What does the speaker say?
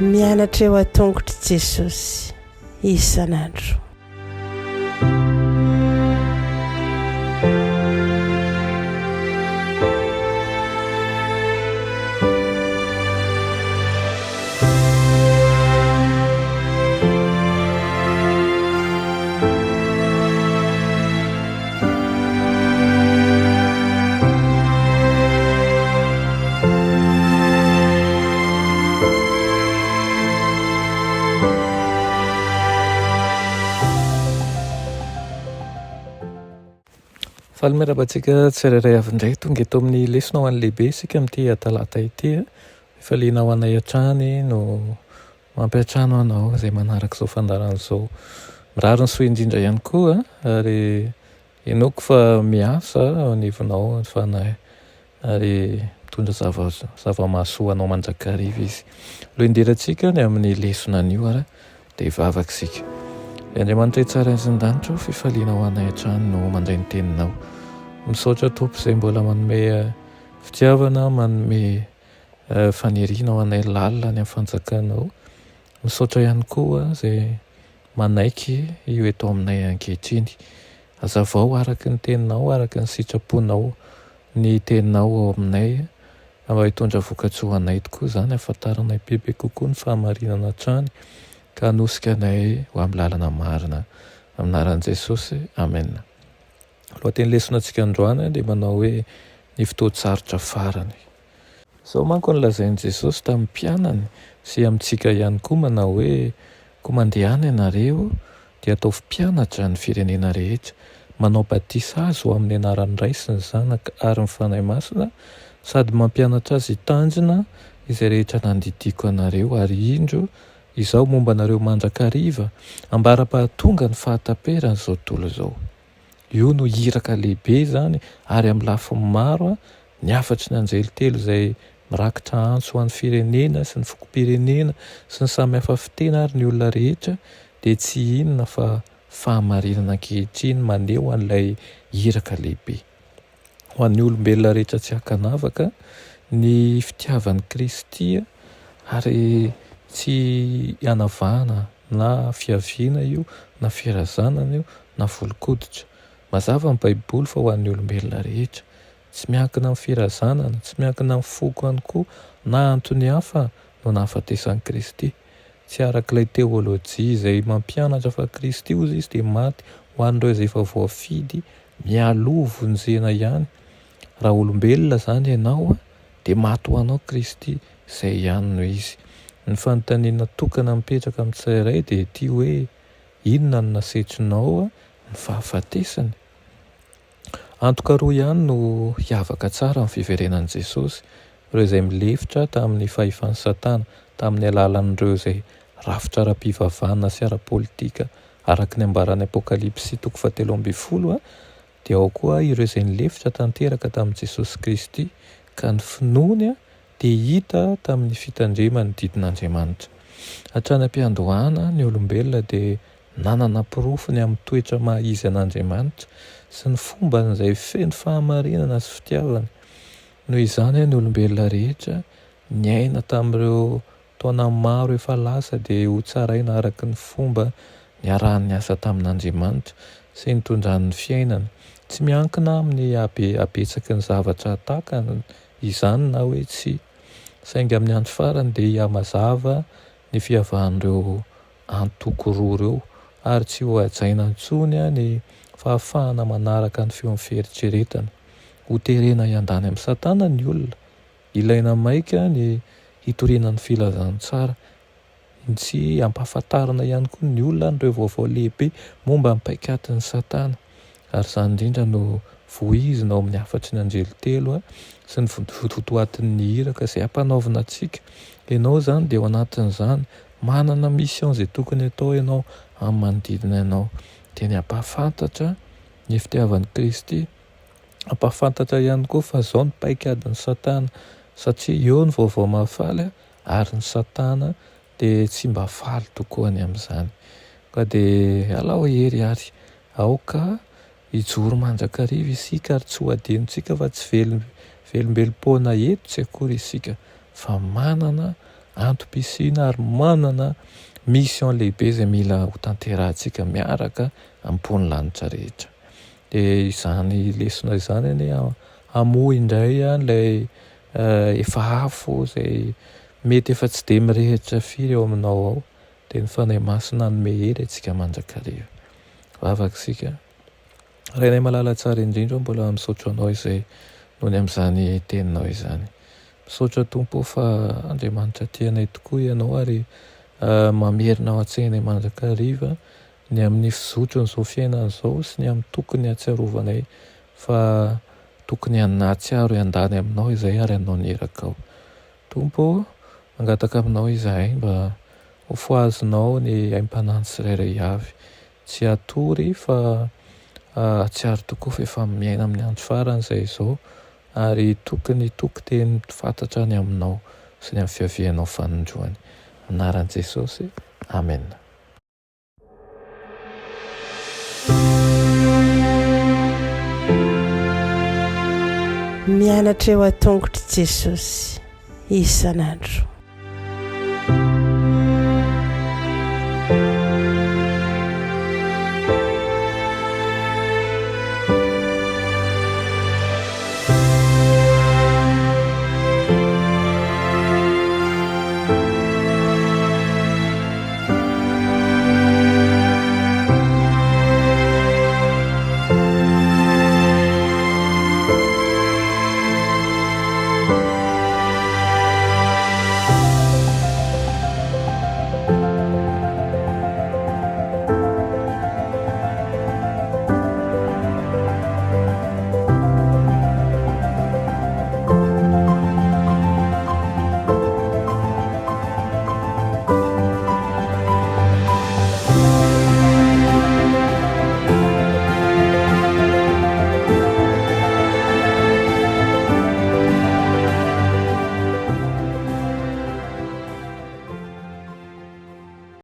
Mianatra eo an-tongotr'i Jesosy isan'andro. Faly miarahaba antsika tsirairay avy indray tonga eto amin'ny lesona ho an'ny lehibe isika amin'ity talata ity. Fifaliana ho anay hatrany no Mampiantrano anao izay manaraka izao fandaharana izao. Mirary ny soa indrindra ihany koa ary inoako fa miasa ao anivonao ny Fanahy ary mitondra zava-mahasoa anao mandrakariva Izy. Aloha hindirantsika ny amin'ny lesona anio ary dia hivavaka isika. Ry Andriamanitra tsara sy ny danitra, fifaliana ho anay hatrany no mandray ny teninao. Misaotra Tompo izay mbola manome fitiavana, manome faniriana ho anay lalina any amin'ny fanjakanao. Misaotra ihany koa izay manaiky io eto aminay ankehitriny. Hazavao araka ny teninao, araka ny sitraponao ny teninao ao aminay mba hitondra vokatsoa ho anay tokoa izany, hahafantaranay bebe kokoa ny fahamarinana hatrany ka hanosika anay ho amin'ny lalana marina. Amin'ny anaran'i Jesosy, Amena. Lohateny lesona antsika androany dia manao hoe ny fotoan-tsarotra farany. Izao manko no lazain'i Jesosy tamin'ny mpianany sy amintsika ihany koa manao hoe, Koa mandehana ianareo dia ataovy mpianatra ny firenena rehetra, manao batisa azy ho amin'ny anaran'ny Ray sy ny Zanaka ary ny Fanahy Masina, sady mampianatra azy hitandrina izay rehetra nandidiako anareo, ary indro, Izaho momba anareo mandrakariva, ambara-pahatonga ny fahataperan'izao tontolo izao. Io no iraka lehibe izany ary amin'ny lafiny maro ny hafatry ny anjely telo izay mirakitra antso ho an'ny firenena sy ny fokom-pirenena sy ny samy hafa fiteny ary ny olona rehetra dia tsy inona fa fahamarinana ankehitriny maneho an'ilay iraka lehibe. Ho an'ny olombelona rehetra tsy ankanavaka ny fitiavan'i Kristy ary tsy anavahana na fiaviana io na firazanana io na volon-koditra. Mazava ny Baiboly fa ho an'ny olombelona rehetra. Tsy miankina amin'ny firazanana, tsy miankina amin'ny foko ihany koa na antony hafa no nahafatesan'i Kristy. Tsy araka ilay teolojia izay mampianatra fa Kristy hozy izy dia maty ho an'ireo izay efa voafidy mialoha vonjena ihany. Raha olombelona izany ianao dia maty ho anao Kristy, izay ihany no izy. Ny fanontaniana tokana mipetraka amin'ny tsirairay dia ity hoe, inona no nasetrinao ny fahafatesany? Antoka roa ihany no hiavaka tsara amin'ny fiverenan'i Jesosy, ireo izay milefitra tamin'ny fahefan'i Satana tamin'ny alalan'ireo izay rafitra ara-pivavahana sy ara-politika araka ny ambaran'ny Apokalypsy toko fahatelo ambin'ny folo, dia ao koa ireo izay nilefitra tanteraka tamin'i Jesosy Kristy ka ny finoany dia hita tamin'ny fitandremany ny didin'Andriamanitra. Hatrany am-piandohana ny olombelona dia nanana porofo ny amin'ny toetra maha izy an'Andriamanitra sy ny fombany izay feno fahamarinana sy fitiavana. Noho izany, ny olombelona rehetra niaina tamin'ireo taona maro efa lasa dia hotsaraina araka ny fomba niarahany niasa tamin'Andriamanitra sy nitondrany ny fiainany. Tsy miankina amin'ny habe habetsaky ny zavatra takany izany na hoe tsia. Saingy amin'ny andro farany dia hihamazava ny fiavahan'ireo antoko roa ireo ary tsy ho hajaina intsony ny fahafahana manaraka ny feon'ny fieritreretana. Ho terena hiandany amin'i Satana ny olona. Ilaina maika ny hitoriana ny filazantsara, ny tsy hampahafantarina ihany koa ny olona an'ireo vaovao lehibe momba ny paikadin'i Satana. Ary izany indrindra no voizina ao amin'ny hafatry ny anjely telo sy ny votoatin'ny iraka izay ampanaovina antsika. Ianao izany dia ao anatin'izany, manana mission izay tokony hatao ianao amin'ny manodidina anao. Dia ny hampahafantatra ny fitiavan'i Kristy, hampahafantatra ihany koa fa izao ny paikadin'i Satana, satria eo ny vaovao mahafaly ary ny Satana dia tsy mba faly tokoa ny amin'izany. Ka dia alao hery ary aoka. hijoro mandrakariva isika ary tsy ho adinontsika fa tsy velombelom-poana eto tsy akory isika fa manana antom-pisiana ary manana mission lehibe izay mila ho tanterahantsika miaraka amin'ny mponin'ny lanitra rehetra. Dia izany lesona izany anie hamoha indray ilay efa afo izay mety efa tsy dia mirehitra firy ao aminao ao. Dia ny Fanahy Masina hanome hery antsika mandrakariva. Vavaka isika. Rainay malala tsara indrindra, mbola misaotra anao izay noho ny amin'izany teninao izany. Misaotra Tompo o fa Andriamanitra tia anay tokoa Ianao ary mamerina ao an-tsainay mandrakariva ny amin'ny fizotran'izao fiainana izao sy ny amin'ny tokony hahatsiarovanay fa tokony hahatsiaro hiandany aminao izay ary hanao ny irakao. Tompo o, mangataka aminao izahay mba ho fohazinao ny aim-panahy tsirairay avy. Tsy hatory fa hahatsiaro tokoa fa efa miaina amin'ny andro farany izay izao ary tokony hitoky teny fantatra ny aminao sy ny amin'ny fiavianao fanindroany. Anaran'i Jesosy, Amena. Mianatra eo an-tongotr'i Jesosy isan'andro.